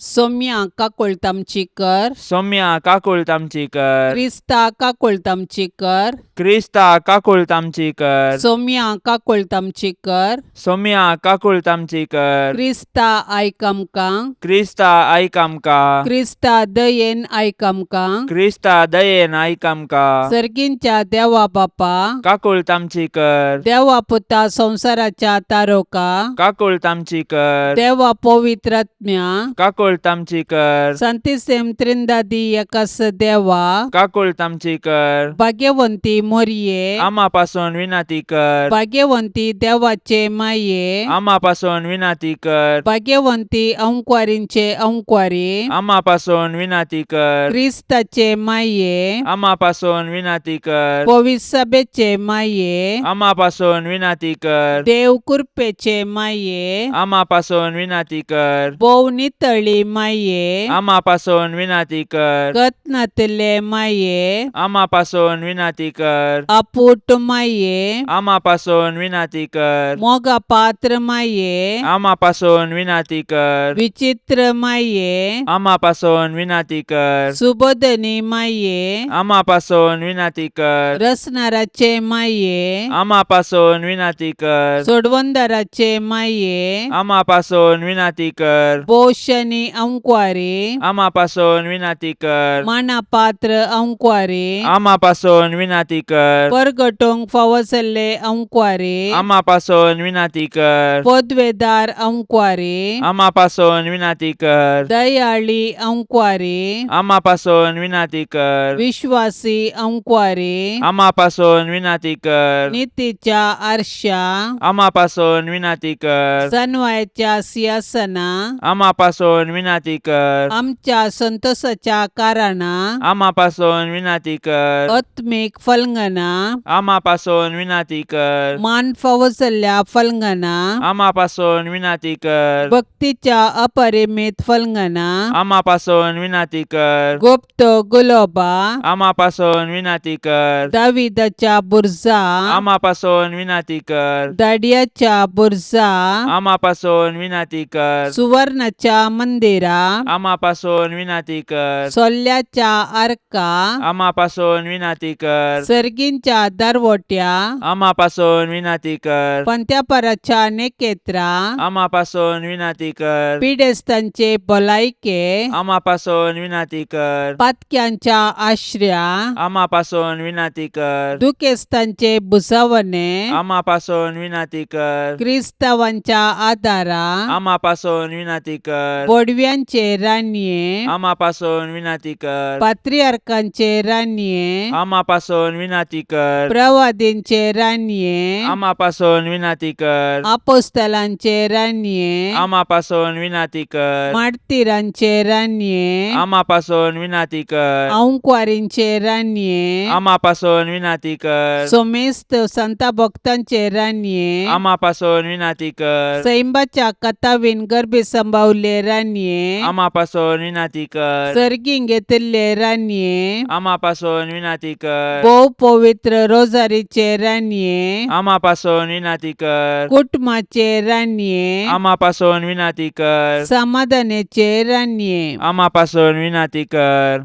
सोम्या काकुळट आमची कर. सौम्या काकुळट आमची कर. क्रिस्ता काकुळट आमची कर. क्रिस्ता काकुळट आमची कर. सोम्या काकुळट आमची कर. सोम्या काकुळट आमची कर. क्रिस्ता आयक आमकां. क्रिस्ता आयक आमकां. क्रिस्ता दयेन आयक आमकां. क्रिस्ता दयेन आयक आमकां. सर्गींच्या देवा बापा, काकुळट आमची कर. देवा पुता संवसाराच्या तारोका, काकुळट आमची कर. देवा पवित्रात्म्या, काकुळट आमची कर. संतिसेम त्रिंदादी एकास देवा, काकुळट आमची कर. भाग्यवंती मोरये, आमा पासून विनंती कर. भाग्यवंती देवाचे माये, आमा पासून विनंती कर. भाग्यवंती अंकवारींचे अंकवारी, आमा पासून विनंती कर. क्रिस्ताचे माये, आमा पासून विनंती कर. पविसभेचे माये, आमा पासून विनंती कर. देव कृपेचे माये, आमा पासून विनंती कर. भोव नितळी माये, आमा पासून विनंती कर. कतनातले माये, आमा पासून विनंती कर. आपूट माये, आमा पासून विनंती कर. मोगा पात्र माये, आमा पासून विनंती कर. विचित्र माये, आमा पासून विनंती कर. सुबोधनी माये, आमा पासून विनंती कर. रसनाराचे माये, आमा पासून विनंती कर. सोडवंदाराचे माये, आमा पासून विनंती कर. पोशनी अंकवारी, आमा पासून विनंती कर. मानापात्र अंकवारी, आमा पासून विनंती कर. परगटोंक फावो जाल्ले अंकवारी, आमा पासून विनंती कर. पदवेदार अंकवारी, आमा पासून विनंती कर. दयाळी अंकवारी, आमा पासून विनंती कर. विश्वासी अंकवारी, आमा पासून विनंती कर. नितीच्या आरशा, आमा पासून विनंती कर. सनवायच्या सिंहासना, आमा पासून विनंती कर. आमच्या संतोषाच्या कारणा, आमा पासून विनंती कर. आत्मीक फलंगना, आमा पासून विनंती कर. मान फावो जाल्ल्या फलंगना, आमा पासून विनंती कर. भक्तीच्या अपरिमित फलंगना, आमा पासून विनंती कर. गुप्त गुलोबा, आमा पासून विनंती कर. दाविदाच्या बुरजा, आमा पासून विनंती कर. दाडियाच्या बुरजा, आमा पासून विनंती कर. सुवर्णाच्या मंदिरा, आमा पासून विनंती कर. सोल्ल्याच्या आर्का, आमा पासून विनंती कर. सर्गींच्या दरवट्या, आमा पासून विनंती कर. पंत्यापराच्या नेकेत्रा, आमा पासून विनंती कर. पिडेस्तांचे भलायके, आमा पासून विनंती कर. पातक्यांच्या आश्र्या, आमा पासून विनंती कर. दुखेस्तांचे भुजावणे, आमा पासून विनंती कर. क्रिस्तावांच्या आदारा, आमा पासून विनंती कर. बोडव्यांचे रानये, आमा पासून विनंती कर. पात्रियार्कांचे रानये, आमा पासून विनंती कर. प्रवादींचे रानये, आमा पासून विनंती कर. आपोस्तलांचे रानये, आमा पासून विनंती कर. मार्तीरांचे रानये, आमा पासून विनंती कर. अंकवारींचे रानये, आमा पासून विनंती कर. सोमेस्त संता भक्तांचे रानये, आमा पासून विनंती कर. सैंबाच्या कथावीन गर्भी संभावले रानये, आमा पासून विनंती कर. सर्गीं घेतिल्ले रानये, आमा पासून विनंती कर. भोव पवित्र रोजारीचे रानये, आमा पासून विनंती कर. कुटुंबाचे रानये, आमा पासून विनंती कर. समाधानाचे रानये, आमा पासून विनंती कर.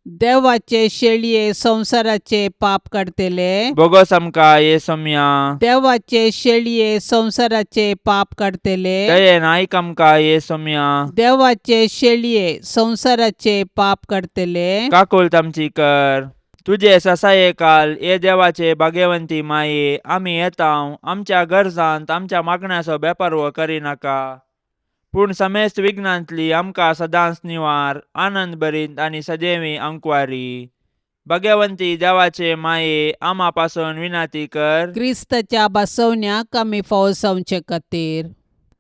देवाचे शेळये संवसाराचे पाप काडतले, बोगोस आमकां ये सोम्या. देवाचे शेळये संवसाराचे पाप काडतले, दयेन आयक आमकां ये सोम्या. देवाचे शेळये संवसाराचे पाप काडतले, काकुळट आमची कर. तुजे ससाये काल ये देवाचे भाग्यवंती माये, आमी येता आमच्या गरजांत आमच्या मागण्याचो बेपर्व करिनाका, पूण समेस्त विघ्नांतली आमकां सदांच निवार, आनंद भरीत आनी सदैवी अंकवारी. भाग्यवंती देवाचे माये, आमा पासून विनंती कर. क्रिस्ताच्या बसवण्याक आमी फावो जावचे खातीर.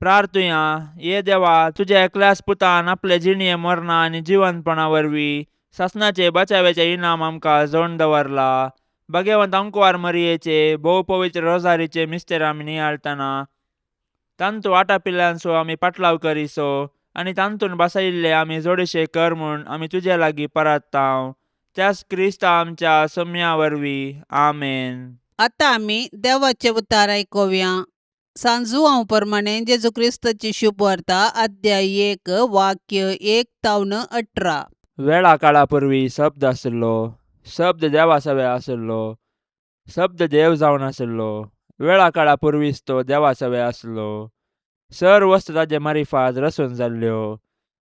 प्रार्थुया. ये देवा, तुज्या एकल्याच पुतान आपले जिणये मरणा आनी जिवंतपणा वरवीं सासणाचे बचाव्याचे इनाम आमकां जोडून दवरला. भाग्यवंत अंकवार मरियेचे भोव पवित्र रोजारीचे मिस्तेर आमी नियाळतना तांतू आटापिल्ल्यांचो आमी पाटलाव करिसो आनी तांतून बसयिल्ले आमी जोडशे कर म्हूण आमी तुजे लागीं परत्तांव, त्याच क्रिस्ता आमच्या सम्या वरवीं. आमेन. आतां आमी देवाचे उतार आयकुया. सांजुआंव प्रमाणे जेजू क्रिस्ताची शुभवार्ता, अध्याय 1, वाक्य 1 तावन 18. वेळा काळा पूर्वी शब्द आशिल्लो, शब्द देवा सवे आशिल्लो. शब्द देव जावन आसलो. वेळा काळा पुर्वीच तो देवा सवे आसलो. सर वस्त ताजे मारिफात रसून जाल्ल्यो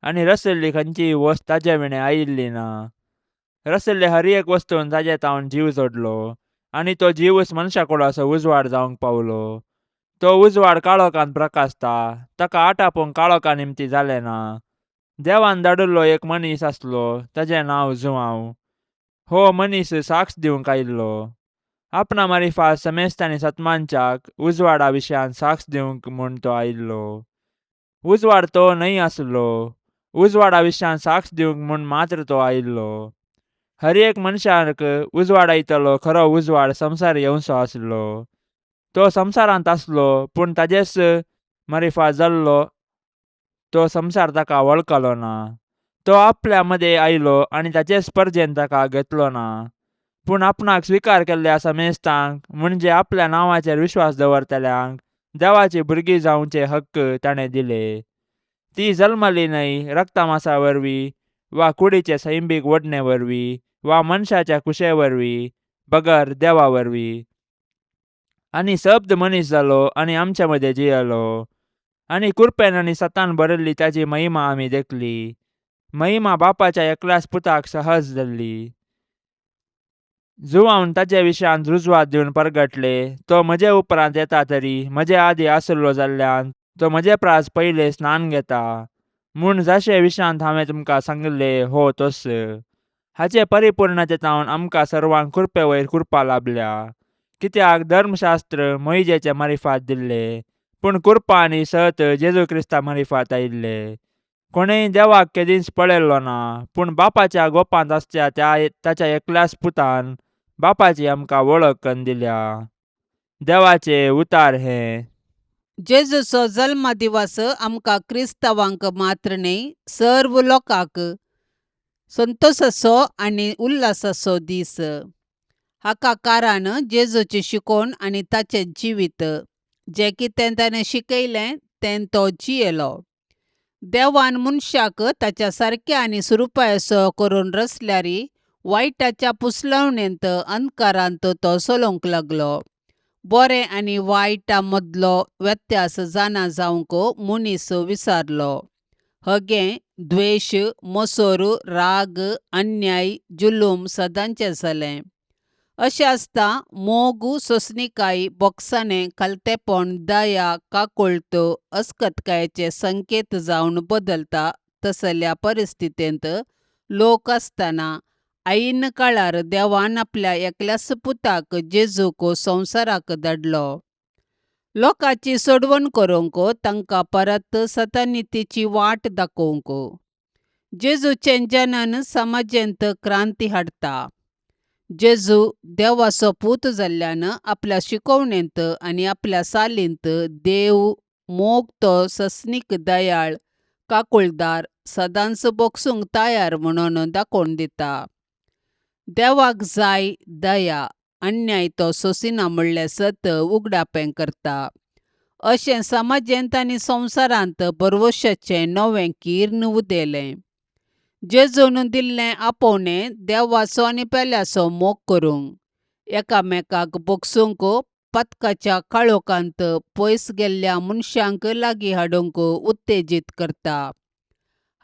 आनी रसल्ली खंयचीय वस्त ताजे विणें आयिल्ली ना. रसल्ले हर एक वस्तून ताजे तावन जीव जोडलो आनी तो जीवच मनशा कुळाचो उजवाड जावंक पावलो. तो उजवाड काळोखान प्रकाशता, ताका आटापूंक काळोखा निमती जालें ना. देवान धाडिल्लो एक मनीस आसलो, ताजें नांव जुआंव. हो मनीस साक्ष दिवंक आयिल्लो. आपणा मारिफात समेस्त आनी सतमानच्याक उजवाडा विशयान साक्ष दिवंक म्हूण तो आयिल्लो. उजवाड तो न्हय आसलो, उजवाडा विशयान साक्ष दिवंक म्हूण मात्र तो आयिल्लो. हर एक मनशाक उजवाडायतलो खरो उजवाड संवसार येवचो आसलो. तो संवसारांत आसलो, पूण ताजेच मारिफात जाल्लो तो संवसार ताका वळखलो ना. तो आपल्या मदें आयलो आनी ताचेच परजेन ताका घेतलो ना. पूण आपणाक स्विकार केल्ल्या समेस्तांक, म्हणजे आपल्या नांवाचेर विश्वास दवरतल्यांक, देवाची भुरगीं जावंचे हक्क ताणें दिले. ती जल्मली न्हय रक्तमासा वरवीं वा कुडीचे सैंबीक ओडणे वरवीं वा मनशाच्या कुशे वरवीं, बगर देवा वरवीं. आनी शब्द मनीस जालो आनी आमच्या मदें जियेलो. आनी कुरपेन आनी सतान भरिल्ली ताची महिमा आमी देखली. महिमा बापाच्या एकल्याच पुताक सहज जाल्ली. जुआंवन ताचे विशयान रुजवात दिवन परगटले, तो म्हजे उपरांत येता तरी म्हजे आदीं आसलो जाल्ल्यान तो म्हजे प्रास पयले स्नान घेता. म्हूण जाशे विशयांत हांवें तुमकां सांगिल्लें हो तोच. हाचे परिपूर्णते जावन आमकां सर्वांक कुरपे वयर कुरपा लाभल्या. कित्याक धर्मशास्त्र मोहिजेचे मारिफात दिल्ले, पूण कुरपा आनी सत जेजू क्रिस्ता मारिफात आयिल्ले. कोणेय देवाक केदींच पळयल्लो ना, पूण बापाच्या गोपांत आसच्या त्या ताच्या एकल्याच पुतान बापाची आमकां वळख कन्न दिल्या. देवाचे उतार हे. जेजूचो जल्म दिवस आमकां क्रिस्तांवांक मात्र न्हय, सर्व लोकांक संतोशाचो आनी उल्हासाचो दीस. हाका कारण जेजूची शिकवण आनी ताचें जिवीत. जें कितें ताणें शिकयलें तें तो जियेलो. देवान मनशाक ताच्या सारक्या आनी सुरुपायसो करून रचल्यार वायटाच्या पुसलवणेंत अंधकारांत तो चलोवंक लागलो. बरें आनी वायटा मदलो व्यत्यास जाणा जावंक मनीस विसारलो. हगें, द्वेश, मोसोर, राग, अन्याय, जुलूम सदांचें जालें. अशें आसता मोग, सोंसणीकाय, बोगसाणें, खालतेपण, दया, काकुळट, अस्कतकायेचे संकेत जावन बदलता तसल्या परिस्थितींत लोक आसतना ऐन काळार देवान आपल्या एकल्याच पुताक जेजूक संवसाराक धाडलो. लोकांची सोडवण करूंक, तांकां परत सतनितीची वाट दाखोवंक. जेजूचें जनन समाजेंत क्रांती हाडटा. जेजू देवाचो पूत जाल्ल्यान आपल्या शिकवणेंत आनी आपल्या सालींत देव मोग तो सस्नीक, दयाळ, काकुळदार, सदांच बोगसूंक तयार म्हणून दाखोवन दिता. देवाक जाय दया, अन्याय तो सोंसिना म्हणलें सत उगडापें करता. अशें समाजेंत आनी संवसारांत भरवशाचें नवें किर्ण उदेलें. जेजून दिल्लें आपोवणें देवाचो आनी पेल्याचो मोग करूंक, एकामेकाक बोगसूंक, पातकाच्या काळोखांत पयस गेल्ल्या मनशांक लागीं हाडूंक उत्तेजीत करता.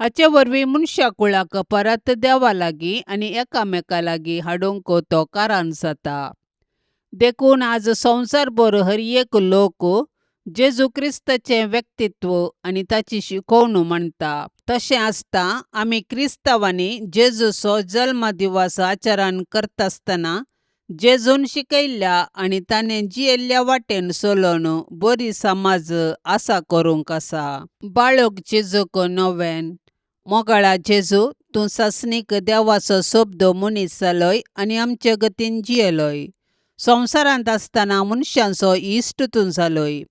हाचे वरवीं मनशा कुळाक परत देवा लागीं आनी एकामेका लागीं हाडूंक तो कारण जाता. देखून आज संवसारभर हर एक लोक जेजू क्रिस्ताचें व्यक्तित्व आनी ताची शिकवण मानता. तशें आसता आमी क्रिस्तांवांनी जेजूचो जल्म दिवस आचरण करता आसतना जेजून शिकयल्ल्या आनी ताणें जियेल्ल्या वाटेन चलोवन बरी समाज आसा करूंक आसा. बाळक जेजूक नोवेन. मोगाळा जेजू, तूं सासणीक देवाचो शब्द मनीस जालोय आनी आमचे गतीन जियेलोय. संवसारांत आसतना मनशांचो इश्ट तूं जालोय.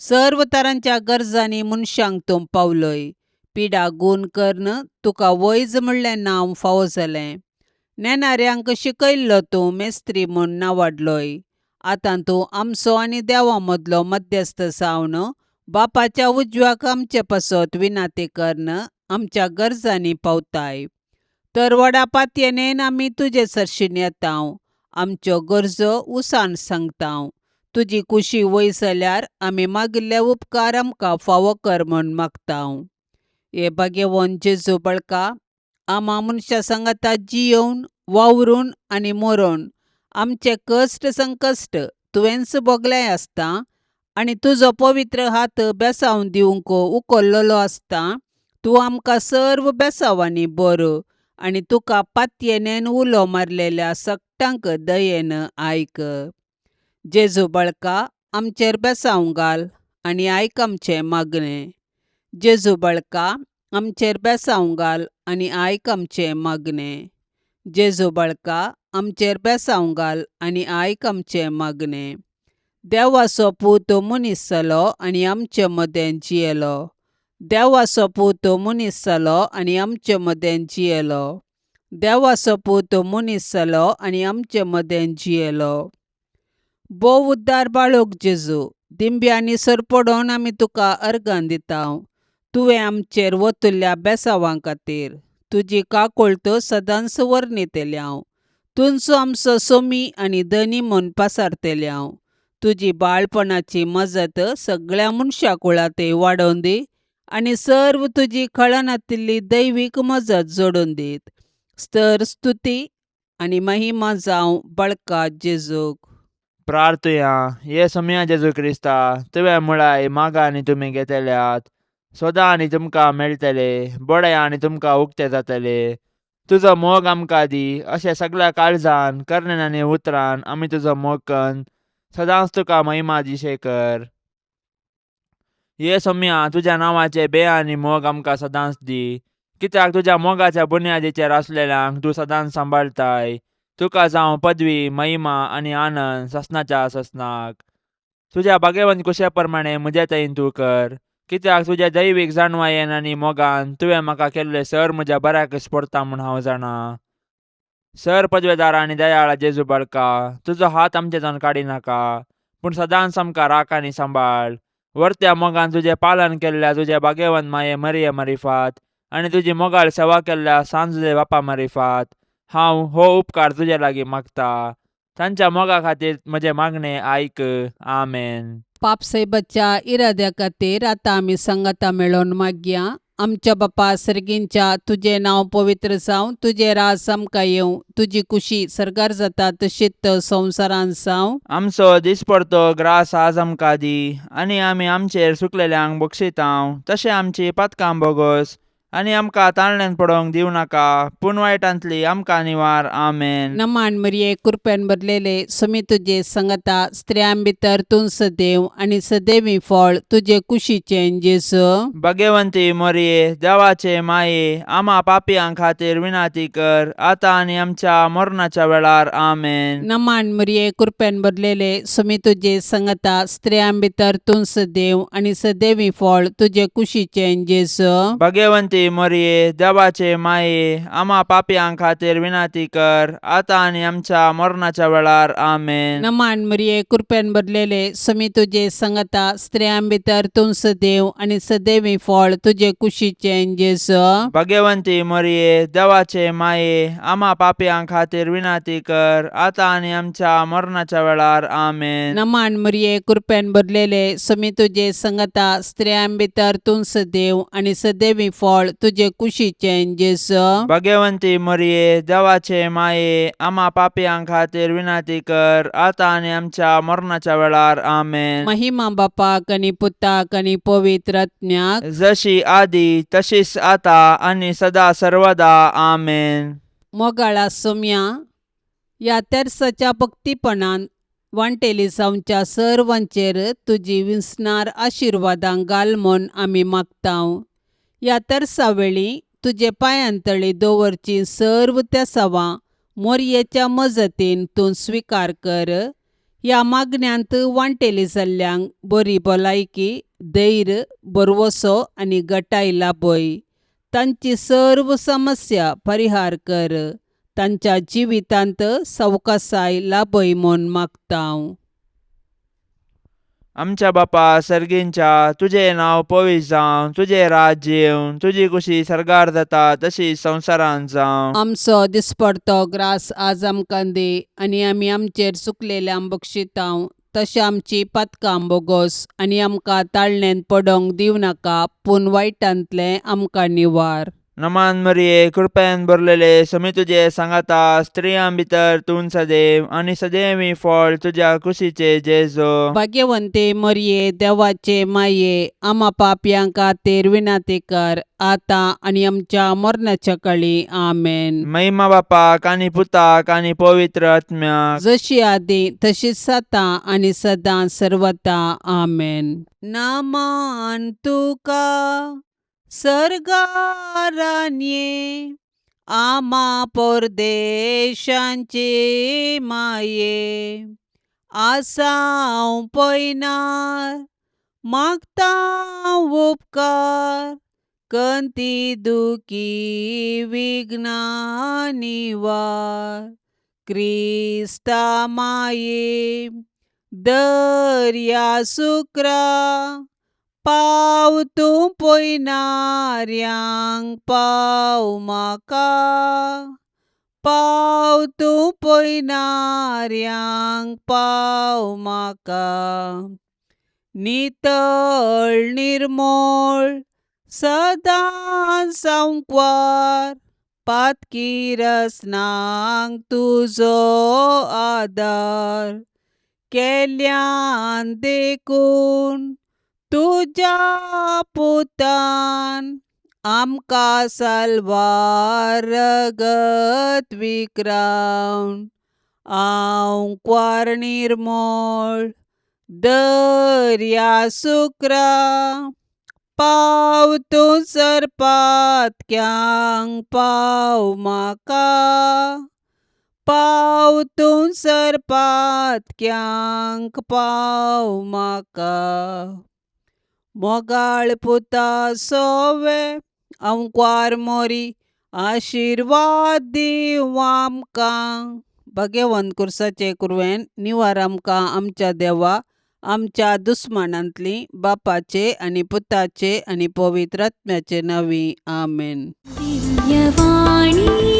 सर्व तरांच्या गरजांनी मनशांक तूं पावलोय. पिडा गूण करून तुका वैज म्हणलें नांव फावो जालें. नेणाऱ्यांक शिकयल्लो तूं मेस्त्री म्हूण नांवाडलोय. आतां तूं आमचो आनी देवा मदलो मध्यस्थ जावन बापाच्या उजव्याक आमचे पासत विनाती करून आमच्या गरजांनी पावताय. तर व्हडा पातयेन आमी तुजे सरशीं येता. आमच्यो गरजो उसान सांगता. तुजी कुशी वय जाल्यार आमी मागिल्ले उपकार आमकां फावो कर म्हूण मागता. हे भाग्यवंत जेजू बाळका, आमा मनशां सांगाता जियोवन वावरून आनी मरोन आमचे कश्ट संकश्ट तुवेंच भोगलें आसता आनी तुजो पवित्र हात बेसांव दिवंक उखल्लेलो आसता. तूं आमकां सर्व बेसांवांनी बरो आनी तुका पातयेनेन उलो मारलेल्या सगटांक दयेन आयक. जेजू बाळका, आमचेर बेसांव घाल आनी आयक आमचें मागणें. जेजू बाळका, आमचेर बेसांव घाल आनी आयक आमचें मागणें. जेजू बाळका, आमचेर बेसांव घाल आनी आयक आमचें मागणें. देवाचो पूत मनीस जालो आनी आमचे मदें जियेलो. देवाचो पूत मनीस जालो आनी आमचे मदें जियेलो. देवाचो पूत मनीस जालो आनी आमचे मदें जियेलो. भोव उद्दार बाळक जेजू, दिंब्यांनी सरपडोन आमी तुका अर्गां दिता. तुवें आमचेर वतुल्ल्या बेसांवां खातीर तुजी काकुळट सदांच वर्णितली हांव. तुंचो आमचो सोमी आनी धनी म्हूण पासारतली हांव. तुजी बाळपणाची मजत सगळ्या मनशा कुळांतय वाडोवन दी आनी सर्व तुजी कळनातिल्ली दैवीक मजत जोडून दीत. स्तर स्तुती आनी महिमा जावं बाळका जेजूक. प्रार्थुया. हे सोम्या जेजू क्रिस्ता, तुवें मुळाय मागा आनी तुमी घेतल्यात, सोदा आनी तुमकां मेळटले, बडय आनी तुमकां उक्ते जातले. तुजो मोग आमकां दी अशें सगळ्या काळजान करण्यान आनी उतरान आमी तुजो मोग कन्न सदांच तुका महिमा दिशे कर. हे सोम्या, तुज्या नांवाचे बे आनी मोग आमकां सदांच दी, कित्याक तुज्या मोगाच्या बुन्यादीचेर आसलेल्यांक तूं सदांच सांबाळताय. तुका जावं पदवी, महिमा आनी आनंद ससनाच्या ससनाक. तुज्या भाग्यवंत कुशे प्रमाणे म्हजे तयेन तूं कर, कित्याक तुज्या दैवीक जाणवायेन आनी मोगान तुवें म्हाका केल्ले सर म्हज्या बऱ्याकच पडटा म्हूण हांव जाणा. सर पदवेदार आनी दयाळा जेजू बाळका, तुजो हात आमचे जावन काडिनाका, पूण सदांच आमकां राख आनी सांबाळ. वर्त्या मोगान तुजें पालन केल्ल्या तुज्या भाग्यवंत माये मरिये मारिफात आनी तुजी मोगाळ सेवा केल्ल्या सांजुजे बापा मारिफात हांव हो उपकार तुजे लागीं मागता. तांच्या मोगा खातीर म्हजें मागणें आयक. आमेन. पापसाहेबाच्या इराद्या खातीर आतां आमी सांगाता मेळोवन मागया. आमच्या बापा सर्गींच्या, तुजें नांव पवित्र जावं, तुजें राज आमकां येवं, तुजी कुशी सर्गार जाता तशीच संवसारांत जावं. आमचो दिसपडतो ग्रास आज आमकां दी आनी आमी आमचेर सुकलेल्यांक बक्षितांव तशें आमची पातकां बोगोस आनी आमकां ताळण्यान पडोवंक दिवं नाका, पूण वायटांतली आमकां निवार. आमेन. नमान मरिये, कृपेन भरलेले, समी तुजे संगता, स्त्रियां भितर तूं सदैव आनी सदैवी फळ तुजे कुशीचें जेजू. भाग्यवंती मोरये, देवाचे माये, आमा पापयां खातीर विनाती कर, आतां आनी आमच्या मरणाच्या वेळार. आमेन. नमान मरिये, कृपेन भरलेले, समी तुजे संगता, स्त्रियां भितर तूं सदैव आनी सदैवी फळ तुजे कुशीचें जेजू. भाग्यवंती मोरये, देवाचे माये, आमा पापयां खातीर विनाती कर, आतां आनी आमच्या मरणाच्या वेळार. आमेन. नमान मरिये, कृपेन भरलेले, समी तुजे संगता, स्त्रियां भितर तूं सदैव आनी सदैवी फळ तुजे कुशीचें जेजू. भाग्यवंती मोरये, देवाचे माये, आमा पापयां खातीर विनाती कर, आतां आनी आमच्या मरणाच्या वेळार. आमेन. नमान मरिये, कृपेन भरलेले, समी तुजे संगता, स्त्रियां भितर तूं सदैव आनी सदैवी फळ तुजे कुशीचें जेजू. भाग्यवंती मोरये, देवाचे माये, आमा पापयां खातीर विनाती कर, आतां आनी आमच्या मरणाच्या वेळार. आमेन. महिमा बापाक आनी पुताक आनी पवित्र आत्म्याक, जशी आदी तशीच आता आनी सदा सर्वदा. आमेन. मोगाळा सोम्या, ह्या तेर्साच्या भक्तीपणान वांटेली जावच्या सर्वांचेर तुजी विसणार आशिर्वादां घाल म्हूण आमी मागता. ह्या तेर्सा वेळी तुजे पांयांतळी दवरची सर्व तेसावां मोरयेच्या मजतीन तूं स्विकार कर. ह्या मागण्यांत वांटेली जाल्ल्यांक बरी भलायकी, धैर्य, भरवसो आनी गटाय लाभय. तांची सर्व समस्या परिहार कर. तांच्या जिवितांत सवकासाय लाभय म्हूण मागता. आमच्या बापा सर्गींच्या तुजें नांव पवित्र जावं, तुजें राज्य येवं, तुजी कुशी सर्गार जाता तशी संवसारांत जावं. आमचो दिसपडतो ग्रास आज आमकां दी आनी आमी आमचेर चुकलेल्यांक बक्षितांव तशें आमची पातकां बोगोस आनी आमकां ताळणेन पडोंक दिवं नाका पूण वायटांतलें आमकां निवार. नमान मरिये, कृपेन भरलेले, समी तुजे सांगाता, स्त्रियां भितर तूं सदैव आनी सदैवी फळ तुज्या कुशीचे जेजो. भाग्यवंते मरये देवाचे माये आमा पापयां खातीर विनाती कर आतां आनी आमच्या मरणाच्या काळी. आमेन. महिमा बापाक आनी पुताक आनी पवित्र आत्म्याक. जशी आदी तशीच आतां आनी सदां सर्वता. आमेन. नामान तुका सर्गारान्ये आमा परदेशांचे माये आसाव पयनार मागता उपकार कंती दुखी विघ्ना निवार क्रिस्ता माये दर्या सुक्रा पाव तूं पयनाऱ्यांक पाव म्हाका पाव तूं पयनाऱ्यांक पाव म्हाका नितळ निर्मळ सदां सांकवार पातकी रसनांक तुजो आदार केल्यान देखून तुज्या पुतान आमकां साल्वार रगत विक्रावन आंकवार निर्मळ दर्या सुक्रा पाव तूं सरपातक्यांक पाव म्हाका पाव तूं सरपातक्यांक पाव म्हाका मोगाळ पुता सोवे आंकवार मोरी आशिर्वाद दीव आमकां. भगवंत कुर्साचे कुरवेन निवार आमकां आमच्या देवा आमच्या दुस्मानांतली बापाचे आनी पुताचे आनी पवित्र आत्म्याचे नांवी. आमेन. दिव्यवाणी.